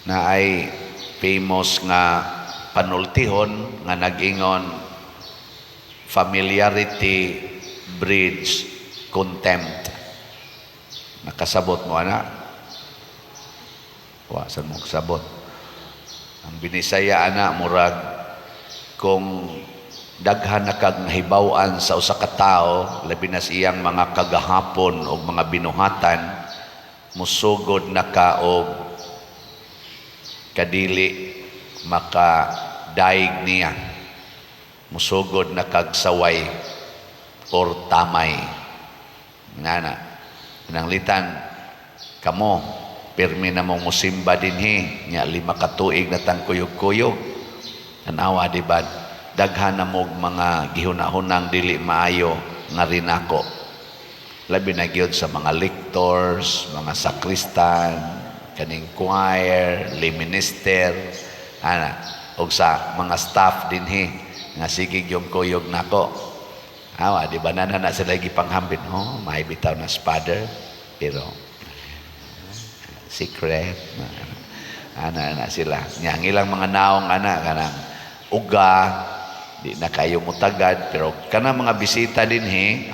Naay famous nga panultihon nga nag-ingon, "Familiarity breeds contempt." Nakasabot mo ana? Wa sad mo kasabot. Ang Binisaya ana, murag kung daghan na kag nahibaw-an sa usa ka tawo, labi na sa iyang mga kagahapon o mga binuhatan, musugod na ka og kadili makadaig niya, musugod na kag saway or tamay ngana. Nanglitan kamo, pirmi na mong musimba dinhi nya, 5 ka tuig na tang kuyog-kuyog. Tanawa, di ba, daghan na mog mga gihuna-hunang dili maayo nga rinako, labi na gyud sa mga lectors, mga sakristan, kaning choir, lay minister ana, ug sa mga staff dinhi nga sige yung kuyog nako. Awa, di ba, na na sila gipanghambin, "Oh, may bitaw na father, pero secret." Ana na sila. Nya ang ilang mga naong ana, kanang uga di na kayo mutagad, pero kana mga bisita dinhi,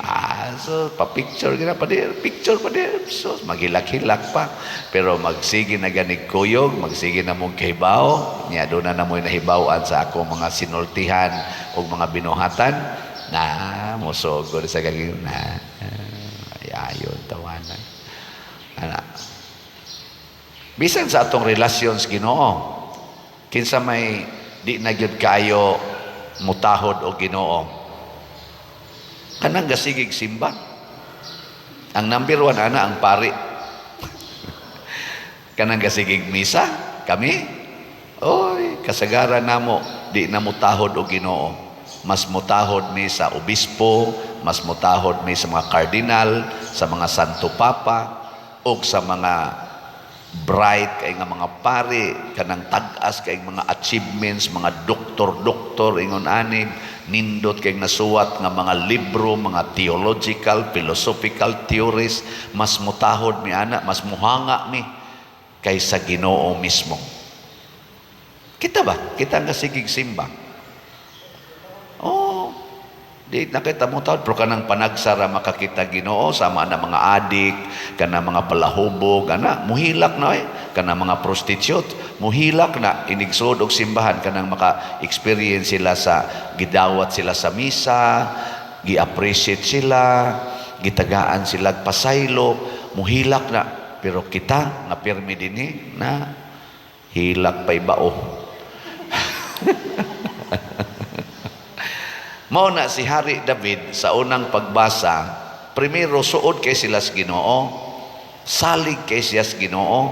so pa-picture gina pa dir, picture pa dir, so maghilak-hilak pa. Pero magsige na ganig kuyog, magsige na mong kahibaw nya, doon na namoy nahibaw-an sa ako mga sinultihan o mga binuhatan na mosugod sa gagawin na ay ayon tawanan ana. Bisan sa atong relasyon sa Ginoo, kinsa may di na gyud kayo mutahod og Ginoo? Kanang gasigig simba. Ang number one ana, ang pari. Kanang gasigig misa, kami. Oy, kasagaran namo di na mutahod og Ginoo. Mas mutahod mi sa obispo, mas mutahod mi sa mga kardinal, sa mga santo papa, ug sa mga bright kay nga mga pari, kanang tag-as kay mga achievements, mga doktor-doktor, ingon ani, nindot kay nasuwat nga mga libro, mga theological, philosophical theories. Mas mutahod mi ana, mas muhanga mi kaysa Ginoo mismo. Kita ba? Kita nga sigig simba. Oh, di na kita mo tawad, pero kanang panagsara makakita Ginoo, sama na mga adik, kanang mga palahubog, ana, muhilak na eh. Kanang mga prostitute, muhilak na inigsud og simbahan, kanang maka-experience sila sa gidawat sila sa misa, gi-appreciate sila, gitagaan sila pasaylo, muhilak na. Pero kita nga pirmi dinhi na hilak pa ibao. Mao na si Hari David sa unang pagbasa, primero suod kay sila sa Ginoo, salig kay siya sa Ginoo.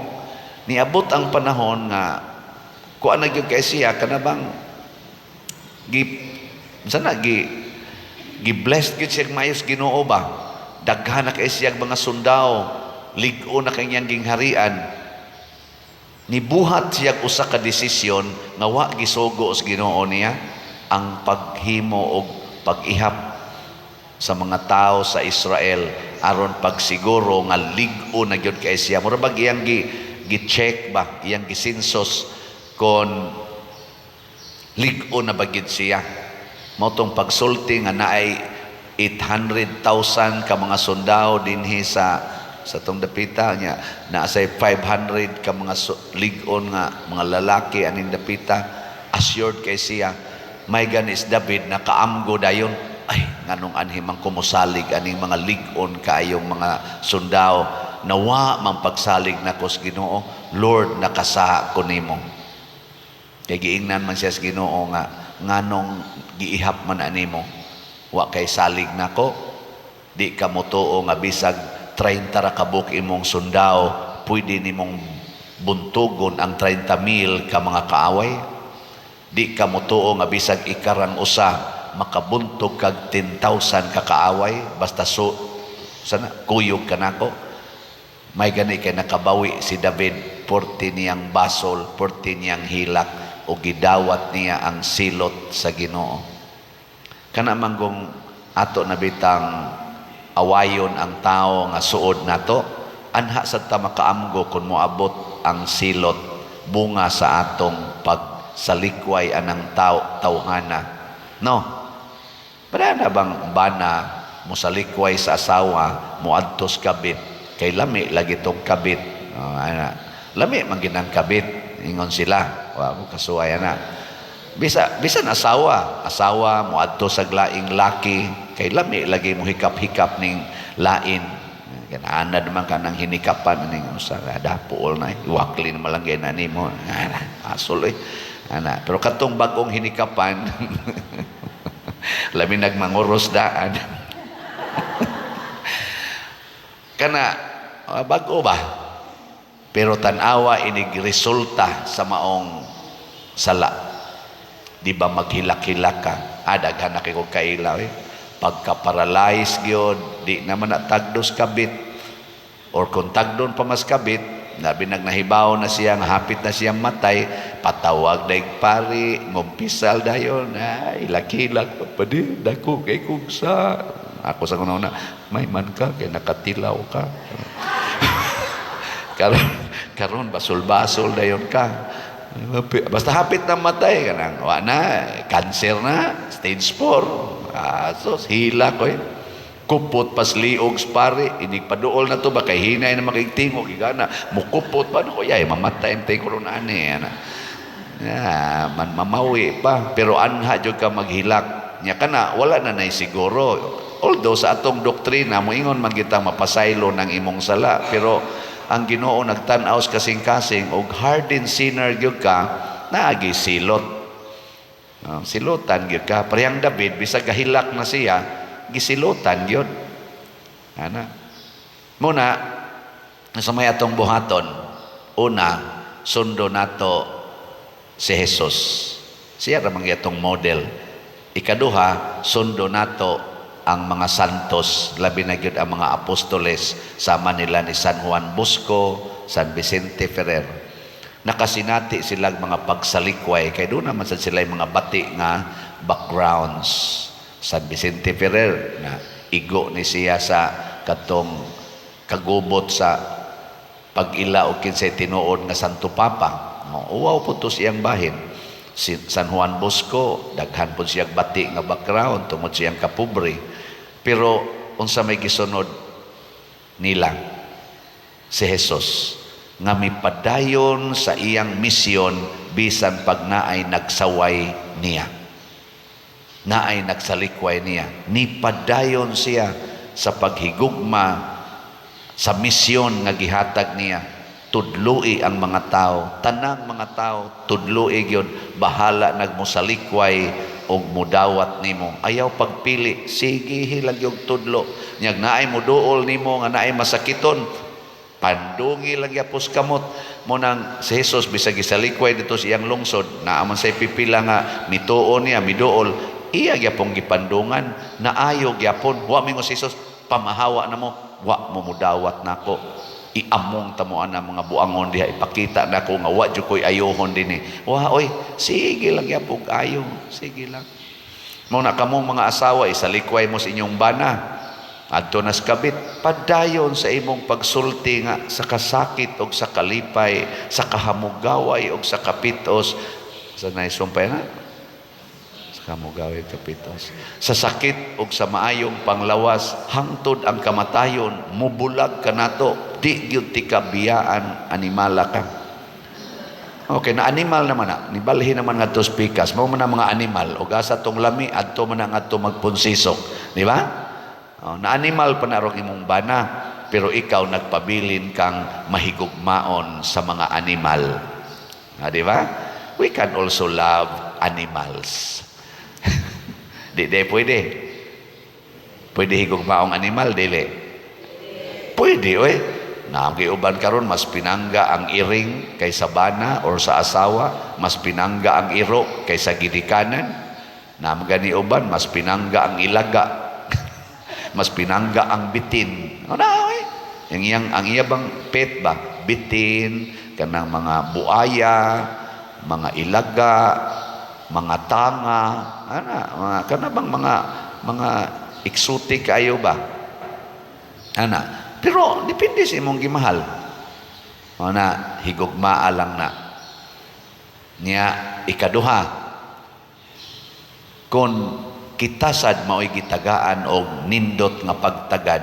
Niabot ang panahon nga kuan na gyud kay siya, kana bang gi sana gi gi blessed gyud siya maayos Ginoo ba. Daghan na kay siya mga sundao, lig-o na kay niyang gingharian. Nibuhat siya usa ka desisyon nga wa gisugo sa Ginoo niya, ang paghimo og pag-ihap sa mga tao sa Israel aron pagsiguro nga lig-o na gyud kay siya. Mura bag iyang gi gi-check ba, iyang gi-census kon lig-o na ba gyud siya. Mao tong pagsulti nga naay 800,000 ka mga sundao dinhi sa tong dapita niya, naa say 500 ka mga lig-on nga mga lalaki aning dapita. Assured kay siya. May ganis David nakaamgo dayon, "Ay, nganong anhi man ko mosalig aning mga lig-on kaayong mga sundao? Nawa man pagsalig nako sa Ginoo. Lord, nakasala ko nimo." Kay giingnan man siya sa Ginoo nga, "Nganong giihap man animo? Wa kay salig nako? Di ka motuo nga bisag 30 ra kabuk imong sundao, pwede nimong buntugon ang 30 mil ka mga kaaway? Di ka motuo nga bisag ikarang usa, makabuntog kag 10,000 ka kaaway, basta so sana kuyog ka nako?" May gani kay nakabawi si David, porti niyang basol, porti niyang hilak, o gidawat niya ang silot sa Ginoo. Kana manggong ato na bitang awayon ang tao nga suod nato, anha sad ta makaamgo kung moabot ang silot. Bunga sa atong pagsalikway anang tao tawhana, no? Para na bang bana mosalikway sa asawa, moadtos kabit kay lami lagi tong kabit? Oh, ana. Lami man gyud ang kabit, ingon sila. Wa ko kasuway ana. Bisa bisan asawa, asawa moadto sa laing laki kay lami lagi mo hikap-hikap ning lain. Ganaanad man ka nang hinikapan ning usa ka dapuol na eh. Iwakli na malanggay na nimo. Ana, asol eh. Ana, pero katong bagong hinikapan, labi nagmanguros daan. Kana bago ba? Pero tan-awa inig resulta sa maong sala. Di ba maghilak-hilak ka? Ah, daghan na kay kog kaila eh. Pagka-paralyze gyud, di naman na tagdos kabit. Or kung tagdon pa mas kabit, labi nagnahibaw na siya, nga hapit na siyang matay, patawag daig pari, ngumpisal dayon, ay, hilak-hilak pa pa di, dako kay kog sa. Ako sa kuna, may man ka, kay nakatilaw ka. Karon, karon basol-basol dayon ka. Basta hapit na matay kanang wa na, cancer na, stage 4. Ah, sos hila ko eh. Kupot pas liog sa pare, inig paduol na to ba kay hinay na makigtingog gana. Mukupot pa no kuya, mamatay ang ko ron ani ana. Ya, man mamawi pa, pero anha jud ka maghilak. Nya kana wala na nay siguro. Although sa atong doktrina moingon man kita mapasaylo ng imong sala, pero ang Ginoo nagtan-aw sa kasing-kasing og hardened sinner gyud ka, naagi silot. Oh, silotan gyud ka. Parehang David, bisag gahilak na siya, gisilotan gyud. Ana. Muna sa may atong buhaton, una, sundo nato si Jesus. Siya ra man atong model. Ikaduha, sundo nato ang mga santos, labi na gyud ang mga apostoles sama nila ni San Juan Bosco, San Vicente Ferrer. Nakasinati silang mga pagsalikway kay doon naman sad sila mga bati nga backgrounds. San Vicente Ferrer na igo ni siya sa katong kagubot sa pag-ila o kinsay tinuod nga Santo Papa. No, uwaw po to siyang bahin. Si San Juan Bosco, daghan po siyang bati nga background tungod siyang kapobre. Pero unsa may gisunod nila? Si Jesus nga mipadayon sa iyang misyon bisan pag naay nagsaway niya. Naay nagsalikway niya. Nipadayon siya sa paghigugma sa misyon nga gihatag niya. Tudloi ang mga tao, tanang mga tao, tudloi gyud, bahala nagmosalikway og mudawat nimo. Ayaw pagpili, sige hilag yung tudlo. Nyag naay muduol nimo nga naay masakiton, pandungi lang yapos kamot mo. Nang si Jesus, bisag gisalikway dito sa iyang lungsod, naa man say pipila nga mituo niya, miduol, iya gyapong gipandungan, naayo gyapon. Wa mingon si Jesus, "Pamahawa na mo, wa mo mudawat nako, iamong tamo ana mga buangon diha, ipakita nako nga wa jud ko'y ayohon dinhi." Wa oy, sige lang gyapon ayo, sige lang. Mao na kamong mga asawa, isalikway mo sa inyong bana adto nas kabit, padayon sa imong pagsulti nga sa kasakit og sa kalipay, sa kahamugaway og sa kapitos, sa naisumpay na sa kamugaway, kapitos, sa sakit og sa maayong panglawas, hangtod ang kamatayon mubulag kanato, di gyud ti kabiyaan. Animala ka. Okay, na animal naman na. Nibalhin naman ngadto sa pikas. Mao man ang mga animal. O asa tong lami, adto man ang adto magpunsisok. Di ba? Oh, na animal pa na rong imong bana. Pero ikaw nagpabilin kang mahigugmaon sa mga animal. Ah, di ba? We can also love animals. Di, di pwede. Pwede higugmaong animal, dili. Pwede, oy. Naagi uban karon mas pinangga ang iring kaysa bana or sa asawa, mas pinangga ang iro kaysa gidikanan. Naam gani uban mas pinangga ang ilaga. Mas pinangga ang bitin. Ano na, oy? Ang iyang ang iya bang pet ba? Bitin, kanang mga buaya, mga ilaga, mga tanga, ana, mga kana bang mga exotic ayo ba? Ana. Pero depende sa imong gimahal. O na, higugmaa lang na. Nya ikaduha, kung kita sad mao'y gitagaan og nindot nga pagtagad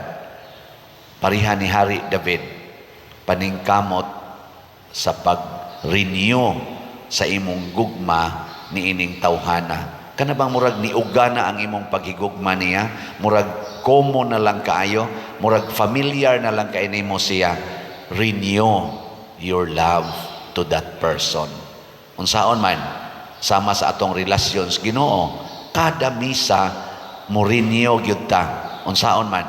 pareha ni Hari David, paningkamot sa pag-renew sa imong gugma niining tawhana. Kana bang murag niuga na ang imong paghigugma niya, murag common na lang kaayo, murag familiar na lang kay nimo siya, renew your love to that person. Unsaon man, sama sa atong relasyon sa Ginoo, kada misa mo renew gyud ta. Unsaon man,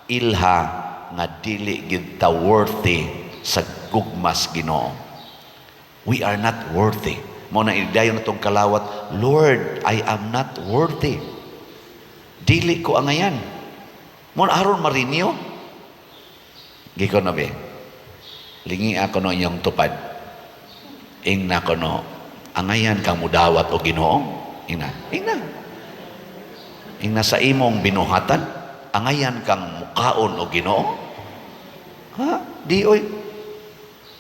ilha nga dili gyud ta worthy sa gugmas Ginoo. We are not worthy. Mao na idayon natong kalawat, "Lord, I am not worthy." Dili ko angayan. Mao na aron ma-renew. Giko na be. Lingi ako no inyong tupad. Ingna ko no, angayan kang mudawat o Ginoo. Ingna, ingna. Ingna sa imong binuhatan, angayan kang mukaon o Ginoo. Ha? Di oy.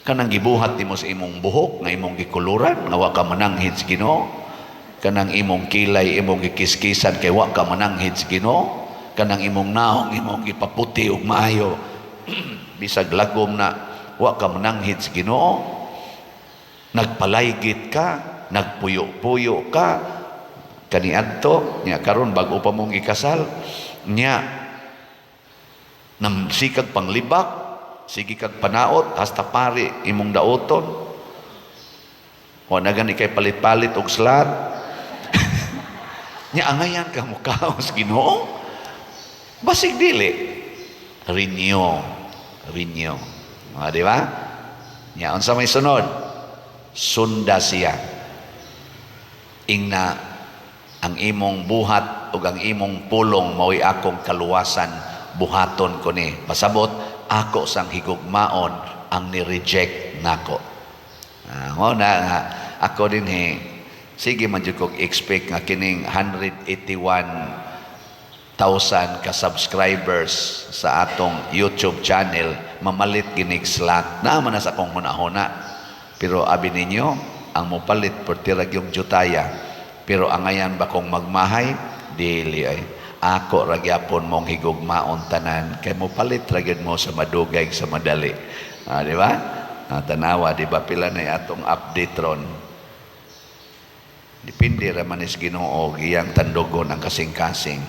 Kanang gibuhat nimo sa imong buhok nga imong gikuluran nga wa ka mananghid sa Ginoo. Kanang imong kilay imong gikiskisan kay wa ka mananghid sa Ginoo. Kanang imong naong imong gipaputi og maayo bisag lagom na, wa ka mananghid sa Ginoo. Nagpalaygit ka, nagpuyo-puyo ka kaniadto nya karon bag-o pa mong gikasal nya, namsikag panglibak, sige kag panaot hasta pari imong daoton, wa na gani kay palit-palit og slot nya, angayan ka mukaon sa Ginoo? Basig dili. Renew, renew. Ah, di ba? Nya unsa may sunod? Sunda siya. Ingna ang imong buhat ug ang imong pulong mao'y akong kaluwasan, buhaton ko ni. Pasabot, ako sang higugmaon ang ni-reject nako. Ah, mo na nga ako din he, sige man jud kog expect nga kining 181,000 ka subscribers sa atong YouTube channel mamalit ginig slot na man na sa akong hunahuna. Pero abi ninyo, ang mopalit perti ra yung jutaya. Pero angayan ba kong magmahay? Dili ay. Ako ra gyapon mong higugmaon tanan kay mopalit ra gyud mo sa madugay, sa madali. Ah, di ba? Ah, tanawa, di ba, pila na atong update ron? Depende ra man is Ginoo iyang tandugon ang kasing-kasing.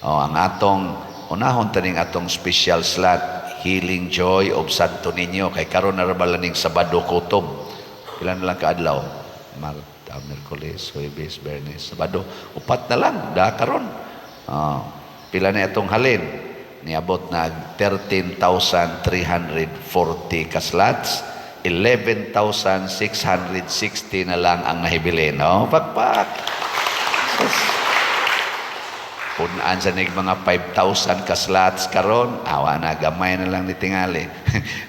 O, ang atong unahon taning atong special slot, Healing Joy of Santo Niño, kay karon na ra bala ning Sabado kutob. Pila na lang kaadlaw? Martes, Miyerkules, Huwebes, Biyernes, Sabado. Upat na lang da karon. Oh, pila na itong halin? Niabot nag 13,340 ka slots. 11,660 na lang ang nahibilin. No? Pakpak! Sus. Punaan sa nig mga 5,000 ka slots karon, awa na, gamay na lang ni tingali.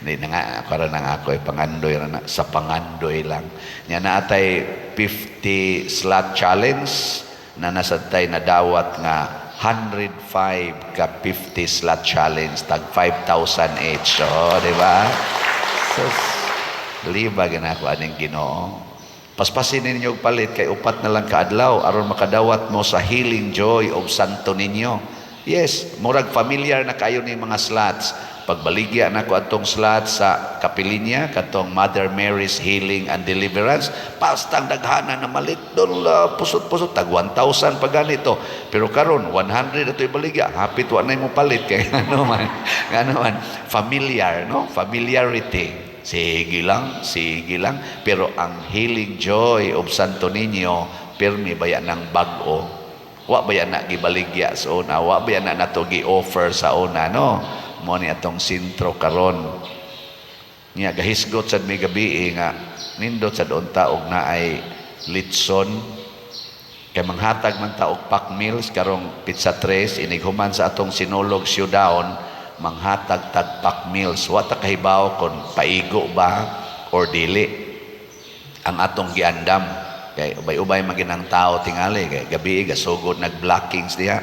Hindi na nga, karon na ako ay pangandoy ra na, sa pangandoy lang. Nya na atay 50 slot challenge na nasa tay nadawat nga 105 ka 50 slot challenge, tag 5,000 each. Oh, di ba? Sus, liba ginako aning Ginoo. Paspasin ninyo og palit kay upat na lang kaadlaw aron makadawat mo sa Healing Joy of Santo Niño. Yes, murag familiar na kayo ni mga slots. Pagbaligya na ko atong slots sa kapilinya, katong Mother Mary's Healing and Deliverance, pastang daghana na malit doon la, pusot-pusot, tag 1,000 pa ganito. Pero karon 100 ato ibaligya, hapit wa na mo palit kay ano man, familiar, no? Familiarity. Sige lang, sige lang. Pero ang Healing Joy of Santo Niño, pirmi baya ng bag-o. Wa baya na gibaligya sa una, wa baya na nato gi-offer sa una, no? Mo ni atong sentro karon. Nya gahisgot sad mi gabi eh, nga nindot sad unta og naay litson kay manghatag man ta og pack meals karong petsa 3 inig human sa atong Sinulog Showdown, manghatag tag pack meals. Wa ta kahibaw kon paigo ba or dili ang atong giandam kay ubay-ubay maginang tao tingali kay gabi gasugod nag-blockings diha.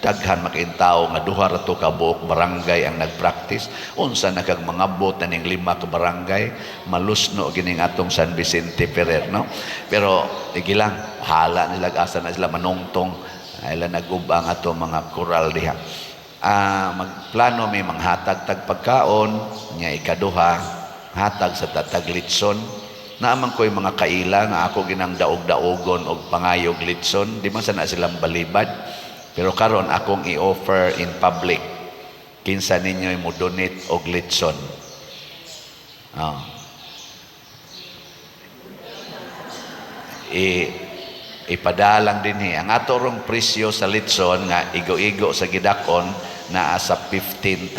Daghan makain tao nga duha ra to ka buok barangay ang nagpractice. Unsa na kag mangabot na ning lima ka barangay, malusno gining atong San Vicente Ferrer, no? Pero sige lang, hala nila, asa na sila manungtong, ila nagubang ato mga koral diha. Magplano may manghatag tag pagkaon nya, ikaduha, hatag sa tatag litson. Naaman ko'y mga kaila nga ako ginang daog-daogon og pangayog litson, di man sana silang balibad. Pero karon akong i-offer in public. Kinsa ninyo mo donate og litson? Oh. Ipadalang dinhi. Ang ato rong presyo sa litson nga igo-igo sa gidakon naa sa 15,000.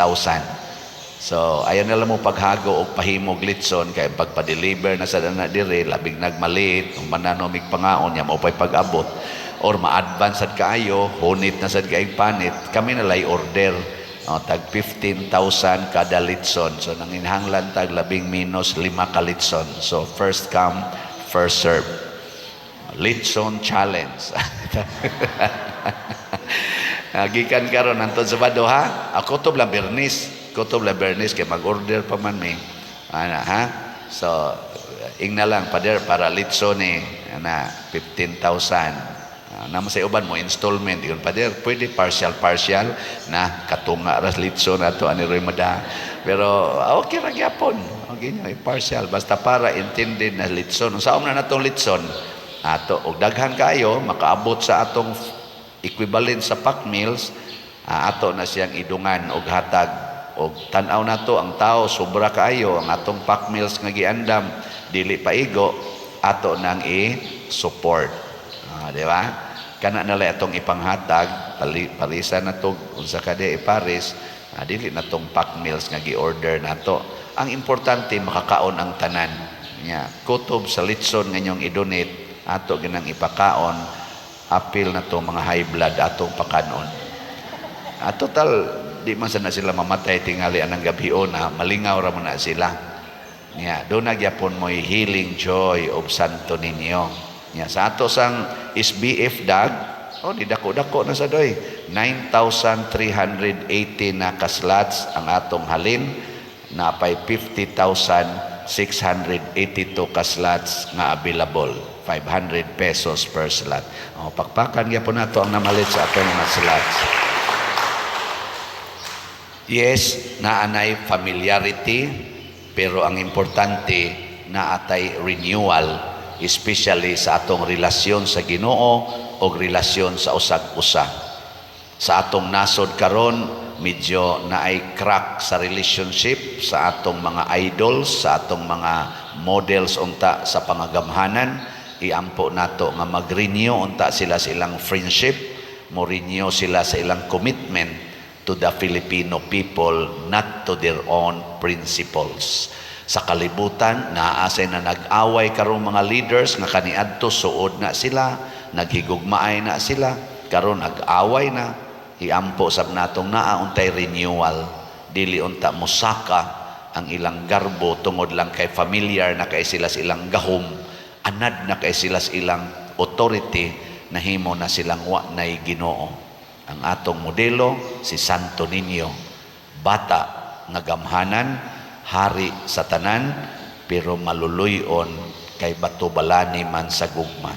So, ayaw na lang mo paghago og pahimog litson kay pagpa-deliver na sa dana dire, labing nagmalit, kung manano mig pangaon nya mao pay pag-abot or ma-advance sad kaayo, hunit na sad kaayong panit, kami na lay order. Oh, tag 15,000 kada litson. So nanginhanglan tag labing minus lima ka litson. So first come, first serve. Litson challenge. Gikan karon hantod Sabado, ha. Ako to lang Bernis. Kutob lang Bernis kay mag-order pa man mi. Ana ha. So ingna lang, pader, para litson ni ana 15,000. Naman sa uban mo installment yun, pader, pwede partial partial na katunga ras litson ato ani roy mada, pero okay ra gyapon, okay nyo partial, basta para intended na litson. Unsaon na natong litson ato og daghan kayo makaabot sa atong equivalent sa pack meals, ato na siyang idungan og hatag og tan-aw nato ang tao, sobra kaayo ang atong pack meals nga giandam, dili paigo, ato nang i-support. Di ba? Kana na lang atong ipanghatag, palisa na to unsa ka di iparis, dili na tong pack meals nga gi-order nato. Ang importante makakaon ang tanan. Nya, kutob sa litson nga inyong i-donate, ato ginang ipakaon, apil na to mga high blood atong pakanon. Total di man sana sila mamatay tingali anang gabi na malingaw ra man na sila. Nya, do na gyapon mo'y healing joy of Santo Niño. Nya, sa ato sang SBF dag, oh, di dako-dako na sa doy. 9,380 na ka-slots ang atong halin, napay 50,682 ka-slots nga available. ₱500 per slot. Oh, pakpakan gyapon nato ang namalit sa atong mga slots. Yes, naanay familiarity, pero ang importante naatay renewal, especially sa atong relasyon sa Ginoo o relasyon sa usag-usa. Sa atong nasod karon, medyo naay crack sa relationship sa atong mga idols, sa atong mga models unta sa pangagamhanan. Iampo nato nga mag-renew unta sila sa ilang friendship, mo renew sila sa ilang commitment to the Filipino people, not to their own principles. Sa kalibutan, naasay na nag-away karong mga leaders nga kaniadto suod na sila, naghigugmaay na sila, karon nag-away na. Iampo sab natong naa untay renewal, dili unta mosaka ang ilang garbo tungod lang kay familiar na kay sila sa ilang gahom, anad na kay sila sa ilang authority, nahimo na silang wa nay Ginoo. Ang atong modelo si Santo Niño, bata nga gamhanan, hari sa tanan, pero maluluyon kay bato balani man sa gugma.